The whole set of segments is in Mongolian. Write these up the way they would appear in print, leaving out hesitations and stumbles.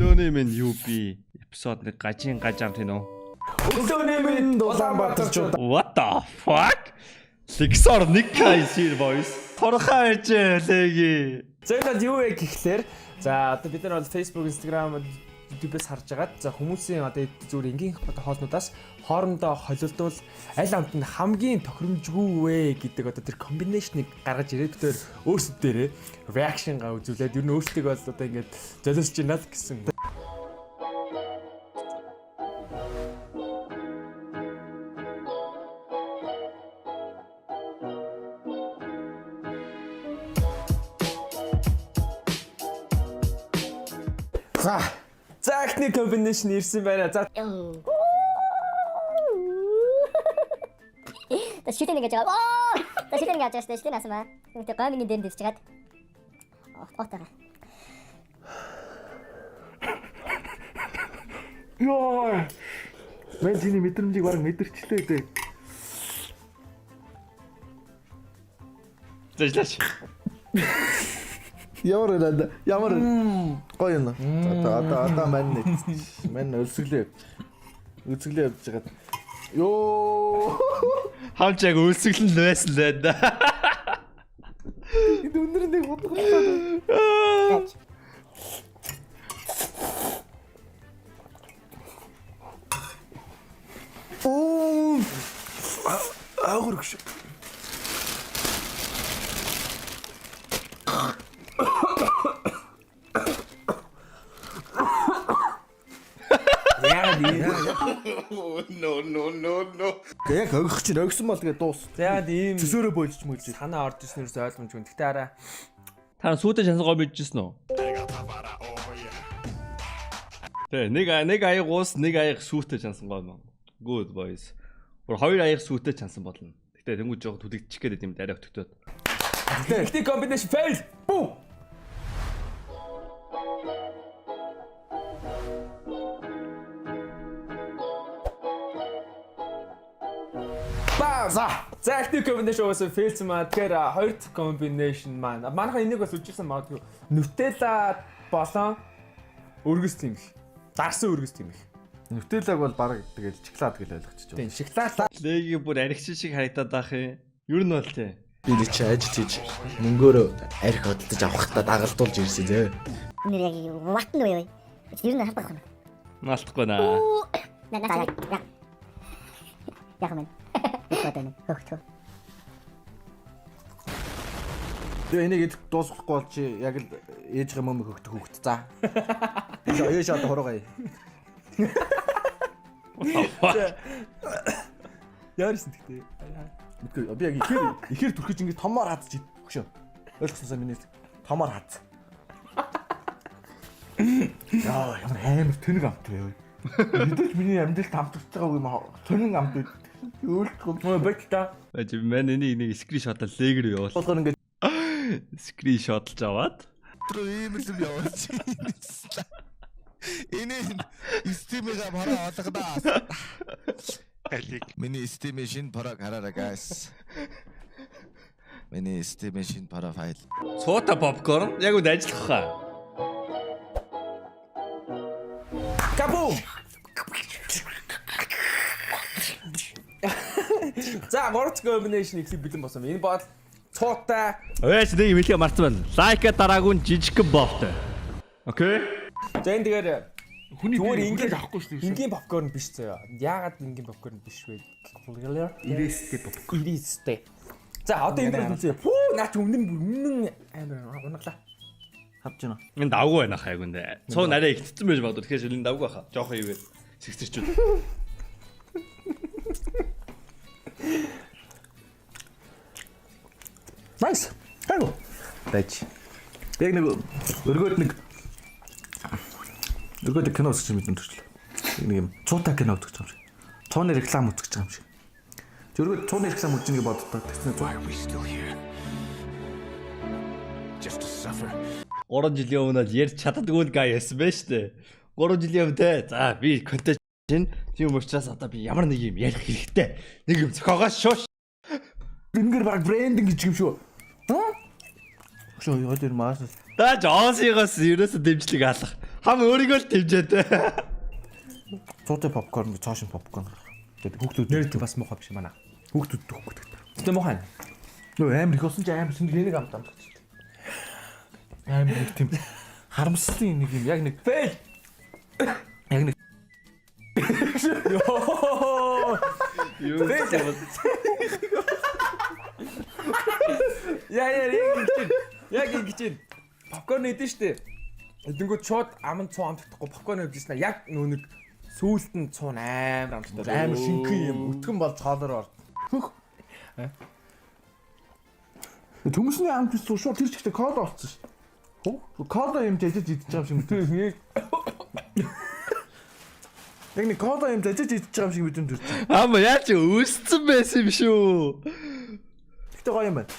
Өглөөний минь UB episode 1 гажин гажаам тийм үү? Өглөөний минь Улаанбаатарчууд. What the fuck? Lexor 1K share boys. Турхаа ижээ леги. За, энэ бол юу вэ гэхлээр, за одоо бид нар бол Facebook, Instagram, YouTube-ээс харж агаад, за хүмүүсийн одоо зүгээр энгийн одоо хоолнуудаас хоорондоо холилдвол аль амт нь хамгийн тохиромжгүй вэ гэдэг одоо тэр combination-ыг гаргаж ирээд бид өөрсдөд дээрээ reaction га үзүүлээд ер нь өөрсдийг бол одоо ингээд золиосч байна л гэсэн. За. За, эхний combination ирсэн байна. За. За, шүлэн ингэж байгаа. Оо! За, шүлэн ингэж байгаа шүү дээ. Шүлэн асан ба. Тэгмээ гомингийн дээр дэвсэж хагаад. Отоогоо. Йоо. Мэн чиний мэдрэмжийг баг мэдэрчлээ дээ. Зажлаач. Ямар байна? Ямар гоё юм. Одоо мань нэг. Мань өлсөглөө явж. Өлсөглөө явж байгаад. Йоо. Хамч яг өлсөглөн л байсан л байна. Энэ өндөр нэг удахгүй. Оо. Агур гш. Яагаад ийм Яг огих чинь огсон бол тэгээ дуус. За, яагаад ийм Төсөөрөө бойлж мөлж. санаа орж ирсэн юус ойлгомжгүй. Гэтэ араа Та сүйдэ шансан гоо мэдчихсэн үү? Тэ, нэг аяг уус, нэг аяг сүйтэй чансан гоо мөн. Good boys. Бүр хоёр аяг сүйтэй чансан болно. Гэтэ тэнгуү жоох түлэгдчих гээд юм арай өтгтөөд. эхний combination fail. Бум. Бам! За. За, эхний combination уусаа fail-сэн маа. Тэгэхээр хоёр дахь combination маань. Манайхан энийг бас үжижсэн магадгүй. Nutella болон өргөс тэмх. Дарсан өргөс тэмх. Нутеллаг бол баг тэгэл шоколад гэж ойлгочих. Тийм, шоколад. Леги бүр аригчин шиг харагдаад байх юм. Ер нь бол тий. Би нэг чи ажил хийж мөнгөөрөө арх хөдөлж авахтаа дагалдуулж ирсэн зөө. Нэр яг ватн уу юу? Ер нь халбах юм. Малтахгүй наа. На на. Яг юм. Их бодно. Хөөхтөө. Тэгээ энийг идэх дуусгахгүй бол чи яг л ээжийн мөм хөгтөх хүүхд. За. Ээж одоо хуруугай. Яарсан тэгтээ. Мэдгүй би яг ихээр түрхэж ингэ томоор хадж ид. Хөшөө. Ойлгосноосаа миний томоор хадз. Яа, ямар амар тэнэг амт вэ? Мэдээж миний амьдралд амтарч байгаа юм тэнэг амт үү? Өөлтгөө. Мөө бит та. Баж мань энийг нэг скриншотлол лег рүү явуул. Болгоор ингэ Скриншотлж аваад. Тэр ийм л юм явуулж. Энэ Steam-ийг бороо олгодоо. Миний Steam-ийн шинэ бороог хараарай guys. Миний Steam-ийн шинэ профайл. Цуута попкорн яг үнд ажиллах хаа. Кабум. За, гурав дахь combination ихлэх бэлэн болсон. Энэ бол цуутай. Өөч нэг юм хэлхээ мартсан байна. Лайка дараагүй нь жижигхэн бовтой. Окей. За, энэ тэгэхээр хүний зүгээр бие ингийн авахгүй шүү дээ. Энгийн попкорн биш заяа. Яагаад энгийн попкорн биш вэ? Ирэстэй попкорн. Ирэстэй. За, одоо энэ дээр үзье. Пүү, наа чи өмнө нь бүр өмнө амар унаглаа. Хавж байна. Энэ давгүй байна хаа яг үндэ. Цуу нарай ихтцэн байж магадгүй. Тэгэхээр энэ давгүй хаа. Жохон ивэл сэгсэрчүүд. Nice. Хайгуу. Байж. Яг нэг өргөөд нэг өргөөд кино үзэж юм төрчлөө. Нэг юм цуута кино үзэж байгаа юм шиг. Цууны реклам үзэж байгаа юм шиг. Өргөөд цууны реклам үзэж нэг боддог. Тэгсэн цуу. Are we still here? Just to suffer. 3 жилийн өмнө бол ярьж чаддаггүй л гай байсан байж тээ. 3 жилийн өмнө те. За, би контент чинь тийм учраас одоо би ямар нэг юм ярих хэрэгтэй. Нэг юм зохиогоо шүү. Энгээр баг брендинг гэж юм шүү. Хөө? Хөшөө яа тэр маас. Даач Оосигоос ерөөсө дэмжлэг алах. Хам өөрийгөө л тэмжээ те. Цуутай попкорн, цоошин попкорн. Тэгээд хүүхдүүд Нэр тийм бас муухай биш манай. Хүүхдүүд дөхөх гэдэг. Гэтэ муухай. Нөө амар их болсон чи амар сэнэг энийг амт амт гэж. Амар их тийм харамслын нэг юм яг нэг Фейл. яг нэг Йоо. Юу гэсэн. Яа яа яг ингэж байна. Яг ингэж байна. Попкорн идэн штэ. Эдэнгүүд шууд аман цуу амтдахгүй попкорн авчихсан. Яг нөө нэг сүүлд нь цуу амар амттай. Амар шинхэн юм өтгөн болж хоолоор орд. Хөх. Төмөсний амт биш шууд тэр чигтээ кола болсон шүү. Хөө кола юм жажиж идэж байгаа юм шиг мэдээ. Яг нэг кола юм жажиж идэж байгаа юм шиг мэдрэмж төрж байна. Хам яаж өссөн байсан юм шүү. Гэтэ гоё юм байна.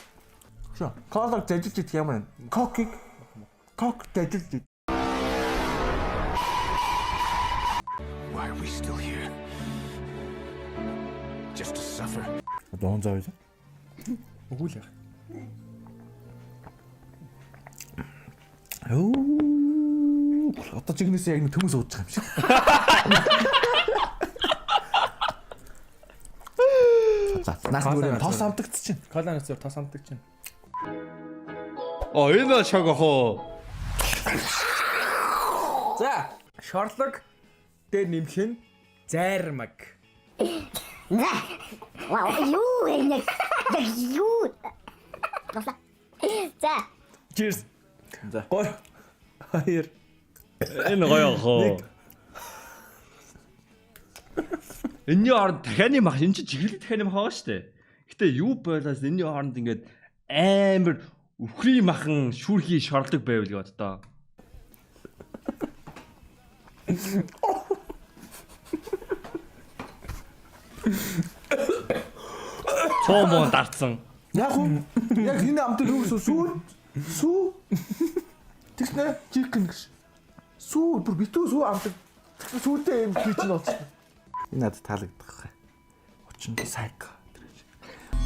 Шо кола жажиж идэх юм байна. Кокиг кок жажиж ид. Why are we still here? Just to suffer? Одоо он зав байлаа. Үгүй л яах. Өө одоо чигнээс яг нэг төмөс ууж байгаа юм шиг. За наас нүрээ тос амтагдчих чинь. Кола нэсээр тос амтдаг чинь. Оо энэ бол шок ах уу. За, шорлог дээр нэмэх нь зайрмаг. Вау, юу вэ яг? Яг юу? Дуслаа. За. Cheers. За. 3 2 Энэ гоё ах уу. Энийний хооронд дахианы мах энэ чинь чиглэл дахианы мах байгаа шүү дээ. Гэтэ юу бойлоос энэний хооронд ингээд амар өхрийн махан шүүрхий шорлог байвал гэж боддоо. Цоо мон дарцсан. Яг уу яг энэ амтыг юу гэсэн сүү сүү тэгснэ чикен гэж сүү бүр битүү сүү амтаг тэгсэн сүүтэй юм хийж нь болсон. Энэ надад таалагдах хэ. Очин сайк.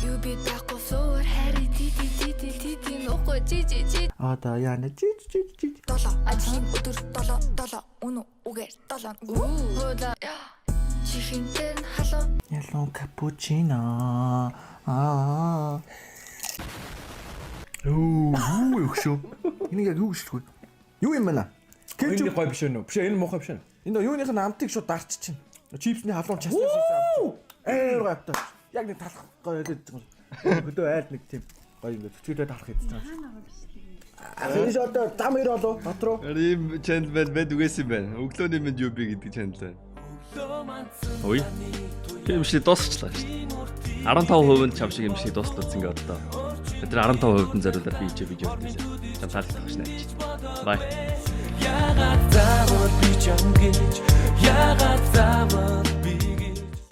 Юу би таахгүй суур хари ти ти ти ти ти ти нухгүй чи чи чи Одоо яана чи чи чи чи. долоо ажлын өдөр долоо долоо үнэ үгээр долоо хуула чихэнтэй нь халуун Ялон капучино. Аа. Юу юу юу шүү. Энийг яг юу гэж хэлэх вэ? Юу юм бэ? Энэ Кетчуп. гоё биш үү? Биш энэ муухай биш үү? Энэ юуных нь амтыг шууд дарч чинь. Чипсний халуун часнаас хийсэн амт. Амар гоё амттай. Яг нэг талах гоё байлаад байгаа юм. Хөдөө айл нэг тийм гоё юм зүтгэлээ талах идэж байгаа юм. Аа одоо зам ир болов дотроо. Ийм channel байл байд үгээсэн юм байна. Өглөөний мэнд UB гэдэг channel байна. Ой. Тийм шиг дуусчлаа шүү дээ. 15% нь чам шиг юм шиг дуслуулсан гэдэг одоо. Бид нар 15% нь зориулаад би ичээ видео хийсэн. Чам таалагдах шнэ. Бай. Яагаад заавал би чам гэж? Яагаад заавал